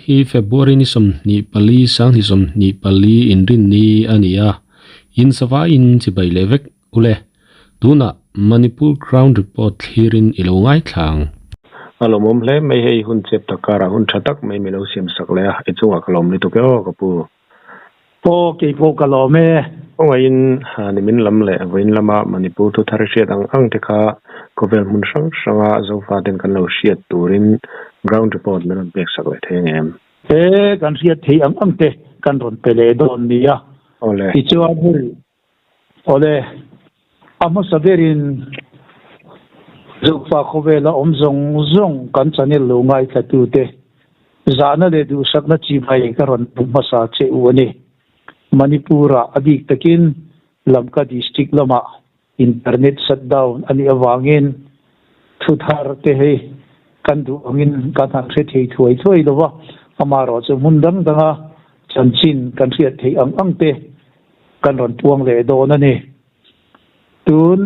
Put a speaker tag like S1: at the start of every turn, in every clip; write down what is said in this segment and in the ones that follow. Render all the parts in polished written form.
S1: hi February ni 24 sanghnih 24 inrinni a ni a, in savaiin chibai leh vek ule. Tunah Manipur Ground Report thlirin i lo ngaithla ang.
S2: A lawmawm hle mai hei hun chep tak karah hun tha tak mai min lo siam sak leh a, i chungah ka lawm lutuk e aw ka pu.
S3: Aw kei pawh ka lawm e.
S2: Kawngaihin nimin lam leh vawiin lama Manipur thu thar hriat ang ang te kha khawvel hmun hrang hranga Zofaten kan lo hriat turin ground report min rawn pek sak leh thei ang em?
S3: E kan hriat thei ang ang te kan rawn pe leh dawn nia.
S2: Awle.
S3: Tichuan hei Awle, a hmasa berin Zofa khawvela awm zawng zawng kan channel lo ngaithlatute zahna leh duhsakna chibai ka rawn hmu hmasa che u a ni. Manipur-ah a bik takin Lamka district lamah internet shutdown a nih avangin thu thar te hi kan duh angin kan han hre thei thuai thuai lo va, amaherawhchu hmun dang danga chanchin kan hriat theih ang ang te kan rawn puang leh dawn a ni. Tun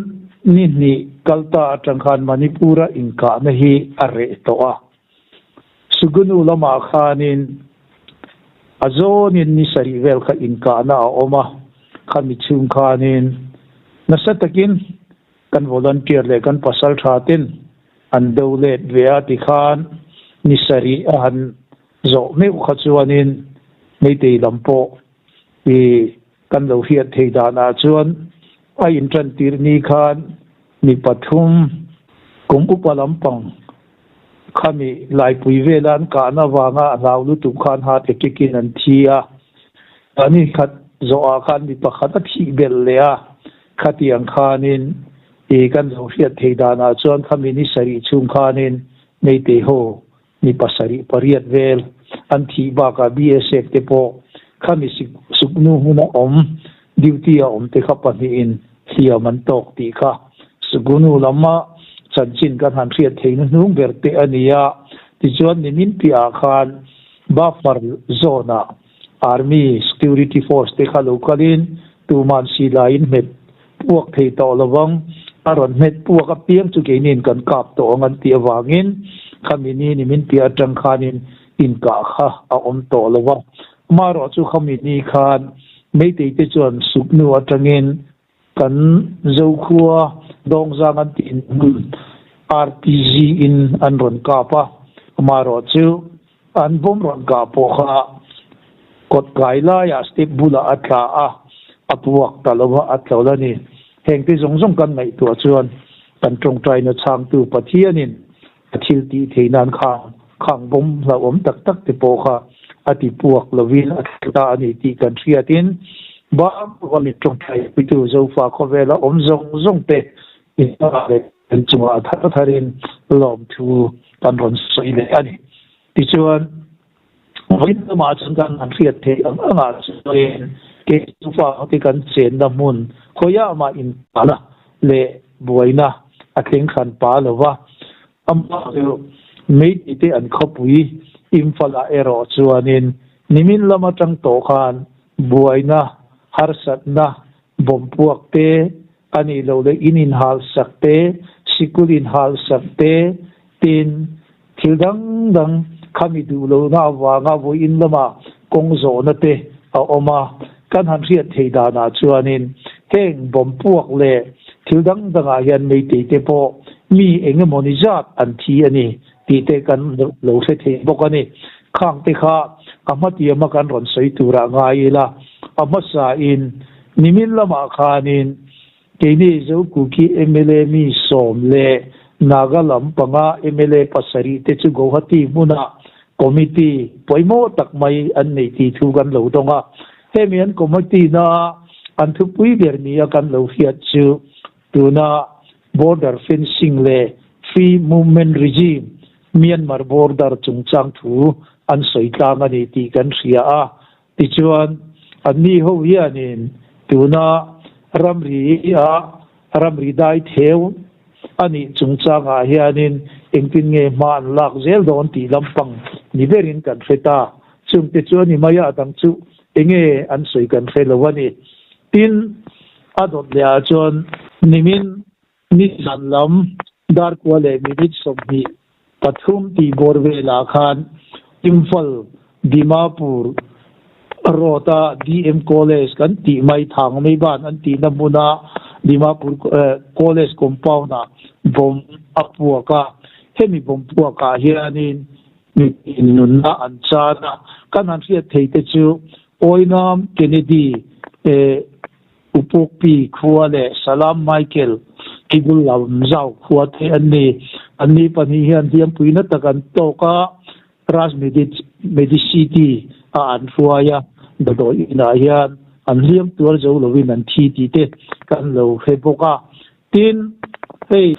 S3: ni hnih kal ta atang khan Manipur-a inkahna hi a reh tawh a. Sugunu lamah khanin a zawnin ni sarih vel kha inkahna a awm a, khami chhung khanin nasa takin kan volunteer leh kan pasal tha ten an do let ve a tikhan ni sarih a han zawh meuh kha chuanin Meitei lam pawh I kan lo hriat thei danah chuan a intan tir ni khan mi pathum kum upa lampang khami laipui vela an kahna avanga a hlau lutuk khan heart attack in an thi a. Ni khat zawhah khan mi pakhat a thih belh leh a, khatiang khanin i kan lo hriat thei danah chuan khami ni sarih chhung khanin Meitei ho Mi pasarih pariat vel an thih bakah BSF te pawh khami suknu hmuna awm duty a awm te kha pahnihin hliam an tawk tih kha Sukunu lama chanchin kan han hriat theihna hnung ber te a ni a. Tichuan nimin piahah khan buffer zone ah Army security force te kha lo kalin tuman silaiin hmet puak thei tawh lovang, a rawn hmet puak apiang chu keiniin kan kap tawh ang an tih avangin khami ni ni min piah atang khanin inkah kha a awm tawh lo va. Amaherawh chu khami ni khan Meitei te chuan suknu atangin kan Zokhua Dawngzang an tih hmun RPG in an rawn kap a, amaherawh chu An bawm rawn kah pawh kha kawt kai laiah step bulah a tla a, a puak ta lo va, a tlawl a ni. Hengte zawng zawng kan ngaihtuah chuan kan tawngtaina chhangtu Pathianin a thil tih theih nan khang khang bawm hlauhawm tak tak te pawh kha a ti puak lovin a tla ta a ni tih kan hriatin Bangkok-a mi tawngtai puitu Zofa khawvela awm zawng zawng te inhmangah leh kan chungah a thar tharin lawmthu kan rawn sawi leh a ni. Tichuan, vawiin lamah chuan kan han hriat theih ang angah chuan kei chu fate kan chenna hmun khawiah mah inpahna leh buaina a thleng hran pa lo va, amah chu Meitei te an khawpui Imphal-ah erawh chuanin nimin lam atang tawh khan buaina, harsatna, bawmpuak te, A nih loh leh in inhal sak te, sikul inhal sak te, tin, thil dang dang khami duh lohna avanga vawiin lama kawng zawhna te a awm a. Kan han hriat theih danah chuanin heng bawm puak leh thil dang dangah hian meitei te pawh mi eng emaw ni zat an thi a ni tih te kan lo hre thei bawk a ni. Khang te kha a hmatiama kan rawn sawi turah ngai ila, a hmasain Nimin lamah khanin keini Zokuki mla mi 10 leh Naga lam panga mla pasarih te chu Guwahati hmunah committee pawimawh tak mai an nei tih thu kan lo dawng a. Hemi an committee na an thupui ber nia kan lo hriat chu tuna border fencing leh free movement regime Myanmar border chungchang thu an sawi tlang a ni tih kan hria a. Tichuan, anni ho hianin tuna ramri a ramri dai theu a nih chungchangah hianin engtin nge hma an lak zel dawn tih lampang ni berin kan hre ta. Chungte chu a ni mai a, a dang chu enge an sawi kan hre lo a ni. Tin, a dawt lehah chuan nimin Ni zan lam darkua leh minute 23 tih bawr velah khan Imphal Dimapur Road-a DM College kan tih mai thang mai ban an tihna hmuna Dimapur College compound-ah bomb a puak a. Hemi bomb puakah hianin mitin nunna an chan a. Kan han hriat thei te chu Oinam Kennedy Upokpi khua leh Salam Michael Kibul lam zau khua te an ni. Anni pahnih hian hliampuina tak an tawk a, Raj Medicity a an hruai a, damdawi inah hian an hliam tuar zo lovin an thi tih te kan lo hre bawk a. Tin, hei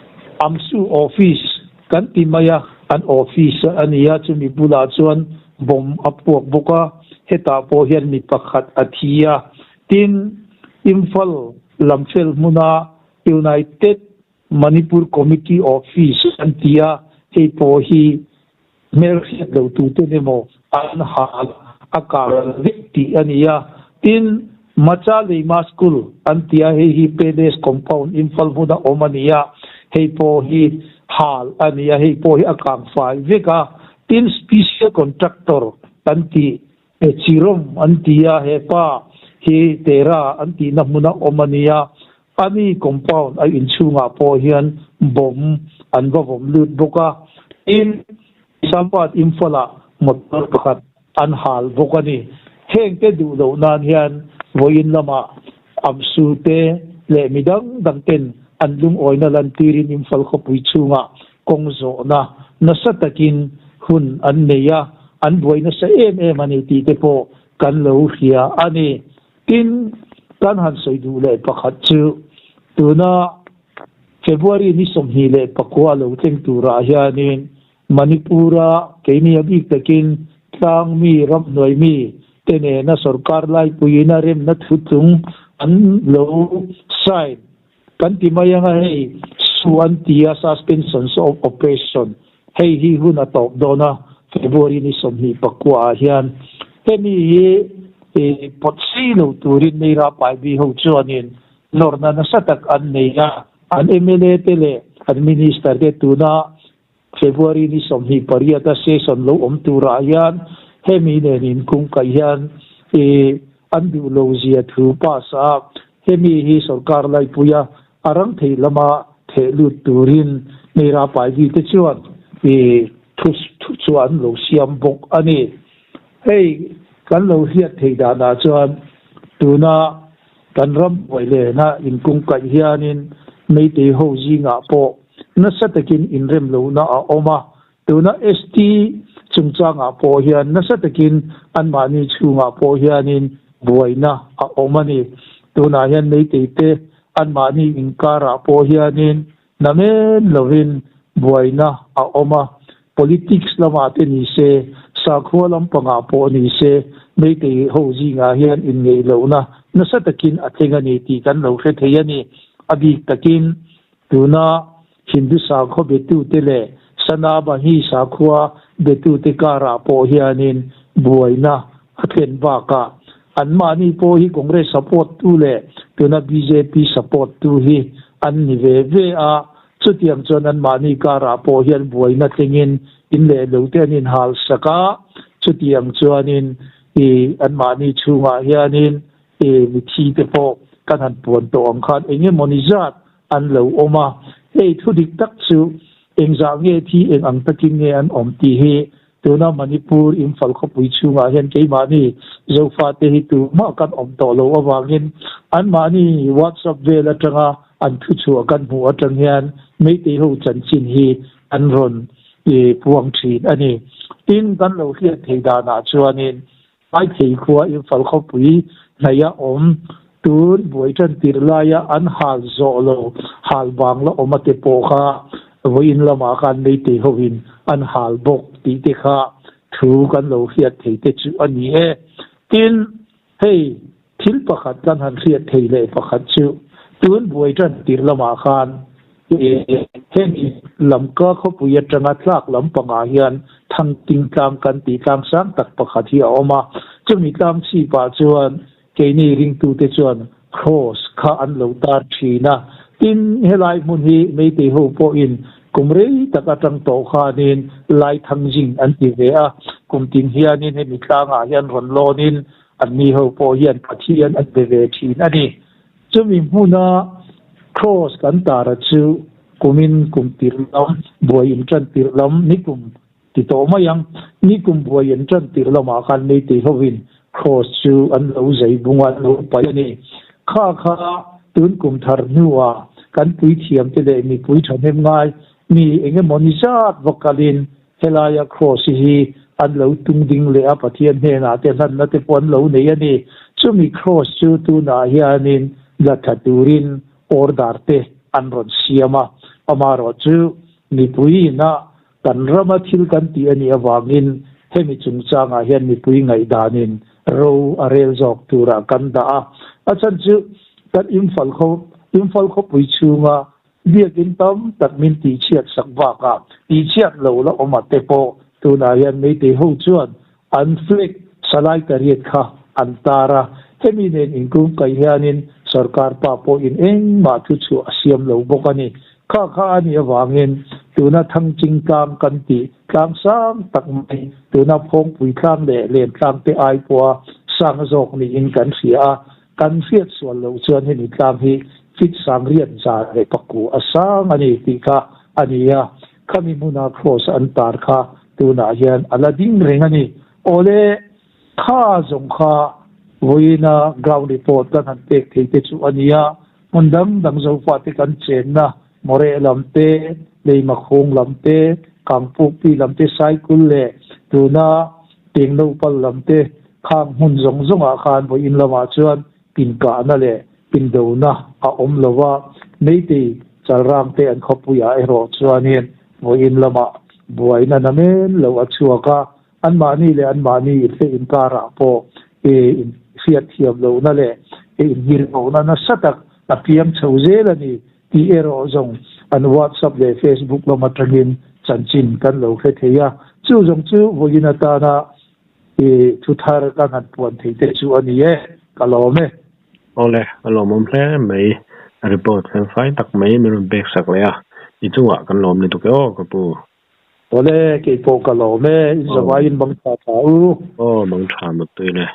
S3: AMSU office kan ti mai a, an office a ni a, chumi bulah chuan bomb a puak bawk a, hetah pawh hian mi pakhat a thi a. Tin, Imphal lamfel hmuna United Manipur Committee Office an ti a, hei pawh hi hmelhriat lo tuten emaw an hal a kar vek tih a ni a. Tin, Macha Leima School an ti a, hei hi Palace Compound Imphal hmuna awm a ni a, hei pawh hi hal a ni a, hei pawh hi a kang fai vek a. Tin, Special Contractor an tih Chirom an ti a, hepa hi Tera an tihna hmuna awm a ni a, ani compound a inchhungah pawh hian bomb an va vawm lut bawk a, tin Sampat Imphal-ah motor pakhat an hal bawk a ni. Hengte duh loh nan hian vawiin lamah Amsu te leh mi dang dang ten an lungawina lantirin Imphal khawpui chhungah kawng zawhna nasa takin hun an nei a, an buai nasa em em a ni tih te pawh kan lo hria a ni. Tin, kan han sawi duh leh pakhat chu tuna February ni 29 lo thleng turah hianin Manipur-a keini a bik takin tlangmi ramhnuai mi te nena sorkar laipuiin a remna thutlung an lo sign Kan ti mai anga hei su an ti a, suspensions of operation, hei hi hun a tawp dawn a, February ni 24 ah hian hemi hi pawt sei lo turin Meira Paibi ho chuanin nawrna nasa tak an nei a, an mla te leh an minister te tuna February ni 28 a session lo awm turah hian hemi nen inkungkaih hian an duh lo zia thu pass a, hemi hi sorkar laipuia a rang thei lama theh lut turin Meira Paivi te chuan thu thu chu an lo siam bawk a ni. Hei kan lo hriat theih danah chuan tuna kan ram buai lehna inkungkaih hianin Meitei ho zingah pawh Nasa takin inrem lohna a awm a, tuna ST chungchangah pawh hian nasa takin anmahni chhungah pawh hianin buaina a awm a ni. Tunah hian Meiteite anmahni inkarah pawh hianin namen lovin buaina a awm a, politics lamah te ni se, sakhua lampangah pawh ni se, Meitei ho zingah hian inngeih lohna nasa takin a thleng a ni tih kan lo hre thei a ni. A bik takin Tuna Hindu sakhaw betute leh Sanabahi sakhua betute karah pawh hianin buaina a thlen bakah anmahni pawh hi Congress support tu leh tuna bjp support tu hi an ni ve ve a, chutiang chuan anmahni karah pawh hian buaina thlengin in leh lo te an inhal sak a, chutiang chuanin ih anmahni chhungah hianin E mithi te pawh kan han puan tawh ang khan eng emawni zat an lo awm a, hei thu dik tak chu engzah nge thi eng ang takin nge an awm tih hi tuna Manipur Imphal khawpui chhungah hian keimahni Zofate hi tumah kan awm tawh lo avangin anmahni WhatsApp vel atanga an thu chhuah kan hmuh atang hian Meitei ho chanchin hi an rawn puang thin a ni. Tin, kan lo hriat theih danah chuanin Maithei khua Imphal khawpui hnaih a awm tun buai tan tirh laia an hal zawh lo hal bang la awm a te pawh kha vawiin lamah khan Meitei hovin an hal bawk tih te kha thu kan lo hriat thei te chu a ni e. Tin, hei thil pakhat kan han hriat thei leh pakhat chu tun buai tan tirh lamah khan Hemi Lamka khawpui atanga tlak lampangah hian Thangting tlang kan tih tlang sang tak pakhat hi a awm a, chumi tlang chhipah chuan keini ringtute chuan Cross kha an lo tar thin a. Tin, helai hmun hi Meitei ho pawhin kum rei tak atang tawh khanin Laithangzing an ti ve a. Kum tin hianin hemi tlangah hian rawn lawnin anni ho pawh hian Pathian an be ve thin a ni. Chumi hmuna Kraws kan tara chu kumin kum tirh lam, buai intan tirh lam nikum ti tawh mai ang. Nikum buai intan tirh lamah khan Meitei hovin Kraws chu an lo zai bung a, an lo paih a ni. Kha kha tun kum thar hnuah kan puithiamte leh mipui thahnem ngai mi eng emaw ni zat va kalin Helaia Kraws hi an lo tung ding leh a, Pathian hnenah te hlanna te pawh an lo nei a ni. Chumi Kraws chu tunah hianin la tha turin order te an rawn siam a. Amaherawh chu mipui ina kan rama thil kan tih a nih avangin hemi chungchangah hian mipui ngaihdanin ro a rel zawk turah kan dah a. A chhan chu kan Imphal khaw Imphal khawpui chhunga Biakinn tam tak min tihchhiat sak bakah tihchhiat lo la awm a te pawh tunah hian Meitei ho chuan an flag salai tariat kha an tar a, hemi nen inkung kai hianin sorkar pa pawhin engmah thu chhuah a siam lo bawk a ni. Kha kha a nih avangin tuna Thangching tlang kan tih tlang sang tak mai tuna Phawngpui tlang leh Len tlang te ai pawha sang zawk niin kan hria a, Kan hriat sual loh chuan hemi tlang hi fit sang riat zar leh paku a sang a ni tih kha a ni a, khami hmuna kraws an tar kha tunah hian a la ding reng a ni. Awle, kha zawng kha vawiina ground report kan han pek thei te chu a ni a, hmun dang dang Zofate kan chenna Moreh lam te, Leimakhung lam te, Kangpukpi lam te, Saikul leh tuna Tengnopal lam te khang hmun zawng zawngah khan vawiin lamah chuan pinkahna leh pindona a awm lo va, Meitei chalrang te an khawpuiah erawh chuanin vawiin lamah buaina na men lo a chhuak a, anmahni leh anmahni inhle inkarah pawh e inhriatthiam lohna leh e inhirhlohna nasa tak a piang chho zel a ni tih erawh zawng an WhatsApp leh Facebook lam atangin chanchin kan lo hre thei a, chu zawng chu vawiin atana i thu thar kan han puan thei te chu a ni e, ka lawm e.
S2: Awle, a lawmawm hle mai, report felfai tak mai min rawn pek sak leh a, i chungah kan lawm lutuk e aw ka pu.
S3: Awle, keipawh ka lawm e, in zavaiin mang tha tha u.
S2: Aw, mang tha mutpui le.